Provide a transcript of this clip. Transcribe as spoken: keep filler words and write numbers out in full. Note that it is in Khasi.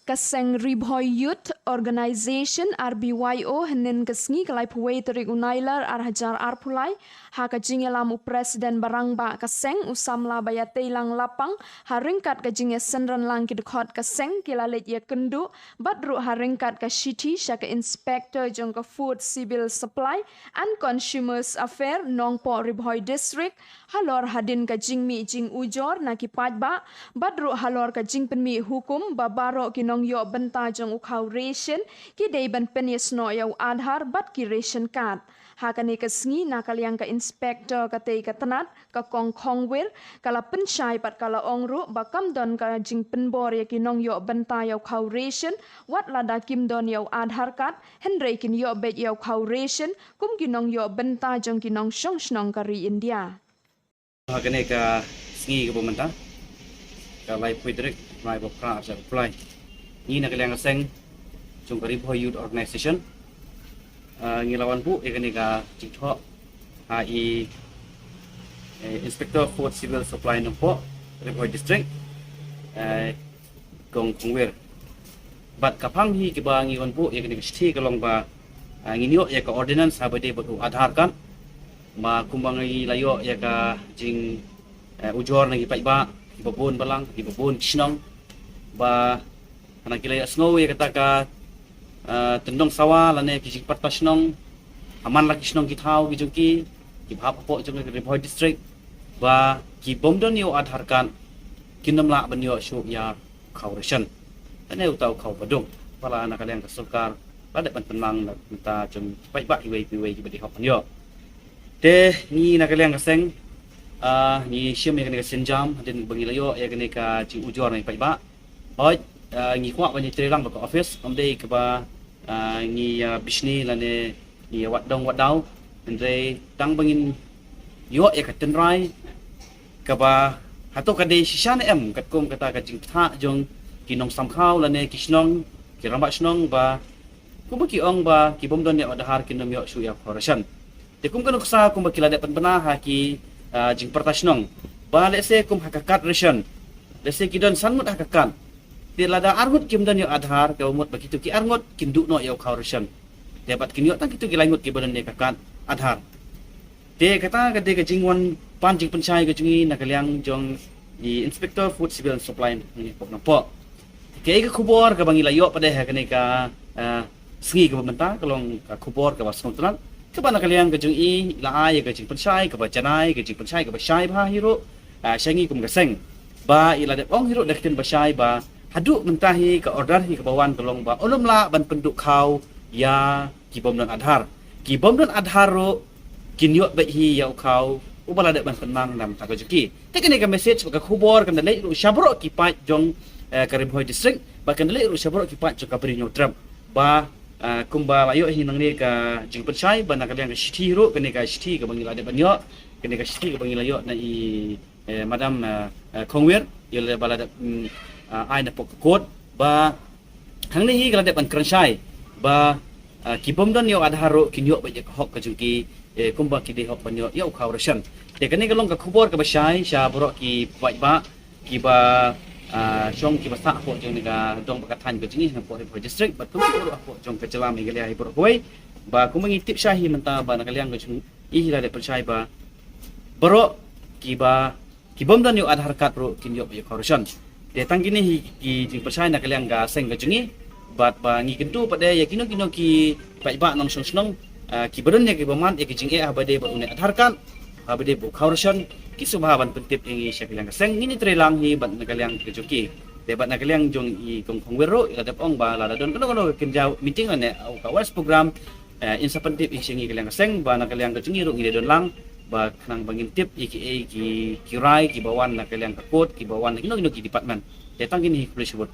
Ka seng Ri Bhoi Youth Organisation, R B Y O, hynnin ka sngi ka laiphew wei tarik u Nailar ar hajar arphew lai, ha ka jingïalam u President ba rangbah ka seng, u samla Baiateilang Lapang, ha ryngkat ka jingïasynran lang ki dkhot ka seng, ki la leit ïakynduh bad ruh ha ryngkat ka shithi sha ka Inspector jong ka Food Civil Supply and Consumers Affair, Nongpoh, Ri Bhoi District, halor hadien ka jingmih jingujor na ki paidbah bad ruh halor ka jingpynmih hukum ba baroh ki nongïoh bynta jong u khaw ration ki dei ban pynïasnoh ïa u Aadhaar bad ki ration card. Ha kane ka sngi, na ka liang ka Inspector katei ka tnat, ka Kong Khongwir, ka la pynshai bad ka la ong ruh ba kam don ka jingpynbor ïa ki nongïoh bynta ïa u khaw ration, wat lada kim don ïa u Aadhaar card, hynrei kin ïoh beit ïa u khaw ration kum ki nongïoh bynta jong ki nongshong shnong ka ri India. Ha kane ka sngi kaba mynta, ka laiphew tarik, Nailar, ar hajar arphew lai, ngi na ka liang ka seng jong ka Ri Bhoi Youth Organisation, ah, ngi la wan buh ïa kane ka jingthoh ha i, eh, Inspector Food Civil Supply Nongpoh, Ri Bhoi District, eh, Kong Khongwir. Bad ka phang hi kaba ngi wan buh ïa kane ka shithi ka long ba, ah, ngin ïoh ïa ka ordinance haba dei bad u Aadhaar card. Ba kumba ngi la ïoh ïa ka jing, eh, ujor na ki paidbah kiba bun balang, kiba bun ki shnong, ba hana ki la ïohsngew ïa kata ka, eh, tyndong sawa lane ki jingpyrta shnong ha man la ki shnong ki thaw ki jong ki, kiba hap hapoh jong ka Ri Bhoi District, ba ki bym don ïa u Aadhaar card kin ym lah ban ïoh shuh ïa u khaw ration lane uta u khaw baduk ba la na ka liang ka sorkar la dep ban pynmang na ka bynta jong ki paidbah iwei pa iwei kiba dei hok ban ïoh. Te ngi na ka liang ka seng, ah, ngi shim ïa kane ka sienjam hadien ba ngi la ïoh ïa kane ka jingujor na ki paidbah. Hooid, ah, ngi kwah ban ïatreilang bad ka office, ym dei kaba, ah, ngi, ah, bishni lane ngi ïa wad dong wad daw, hynrei tang ba ngin ïoh ïa ka tynrai kaba hato ka dei shisha ne em, katkum kata ka jingthoh jong ki nongsam khaw lane ki shnong, ki rangbah shnong, ba kumba ki ong ba ki bym don ïa u Aadhaar kin ym ïoh shuh ïa u khaw ration. Te kum ka nuksa kumba ki la dep pynbna ha ki, ah, jingpyrta shnong, ba lehse kum ha ka card ration, lehse ki don san ngut ha ka card, te lada ar ngut kim don ïa u Aadhaar, kaba mut ba kito ki ar ngut kin duh noh ïa u khaw ration. Te bad kin ïoh tang kito ki lai ngut kiba don ïa ka card Aadhaar. Te kata ka dei ka jingwan pan jingpynshai ka jong ngi na ka liang jong i Inspector Food Civil Supply Nongpoh. Kaei ka khubor kaba ngi la ïoh pat de ha kane ka, ah, sngi kaba mynta, ka long ka khubor kaba sngewtynnat, kaba na ka liang ka jong i la ai ïa ka jingpynshai kaba janai, ka jingpynshai kaba shai bha hi ruh, ah, sha ngi kum ka seng. Ba i la dep ong hi ruh da ka ktien ba shai ba haduh mynta hi ka order hi kaba wan ka long ba un ym lah ban pynduh khaw ïa ki bym don Aadhaar. Ki bym don Aadhaar ruh kin ïoh beit hi ïa u khaw uba la dep ban pynmang na ka bynta ka jong ki. Te kane ka message bad ka khubor kan da leit ruh sha baroh ki paid jong, eh, ka Ri Bhoi District, bad kan da leit ruh sha baroh ki paid jong ka Bri Hynñiewtrep. Ba, eh, kumba la ïoh hi nangne ka jingpynshai, ba na ka liang ka shithi ruh, kane ka shithi kaba ngi la dep ban ïoh, kane ka shithi kaba ngi la ïoh na i, eh, Madam, eh, eh, Khongwir, ïa la ba la dep, mm, eh, ai na pok ka court, ba hangne hi ka la dep ban kren shai ba, ah, ki bym don ïa u Aadhaar ruh kin ïoh beit ïa ka hok ka jong ki, eh, kumba ki dei hok ban ïoh ïa u khaw ration. Te kane ka long ka khubor kaba shai sha baroh ki paidbah kiba, ah, shong kiba sah hapoh jong ka dong bad ka thaiñ ka jong ngi hapoh Ri Bhoi District bad kumjuh ruh hapoh jong ka jylla Meghalaya hi baroh kawei. Ba kumba ngi tip shai hi mynta ba na ka liang ka jong i hi la dep pynshai ba baroh kiba ki bym don ïa u Aadhaar card ruh kin ïoh beit ïa u khaw ration. Te tang kine hi ki jingpynshai na ka liang ka seng ka jong ngi. Bad ba ngi kyntu pat de ïa kino kino ki paidbah nongshong shnong, ah, kiba don ïa kiba mad ïa ki jingeh haba dei bad une u Aadhaar card, haba dei bad u khaw ration, ki sngewbha ban pyntip ïa ngi sha ka liang ka seng, ngin ïatreilang hi bad na ka liang ka jong ki. Te bad na ka liang jong i Kong Khongwir ruh i la dep ong ba lada don kano kano ka kynja meeting lane ka awareness program, eh, in sa pyntip ïa ngi sha ngi ka liang ka seng, ba na ka liang ka jong ngi ruh ngin ïa don lang ba khnang ba ngin tip ïa kiei ki, ki rai kiba wan na ka liang ka court, kiba wan na kino kino ki department. Te tang kine hi, khublei shibun.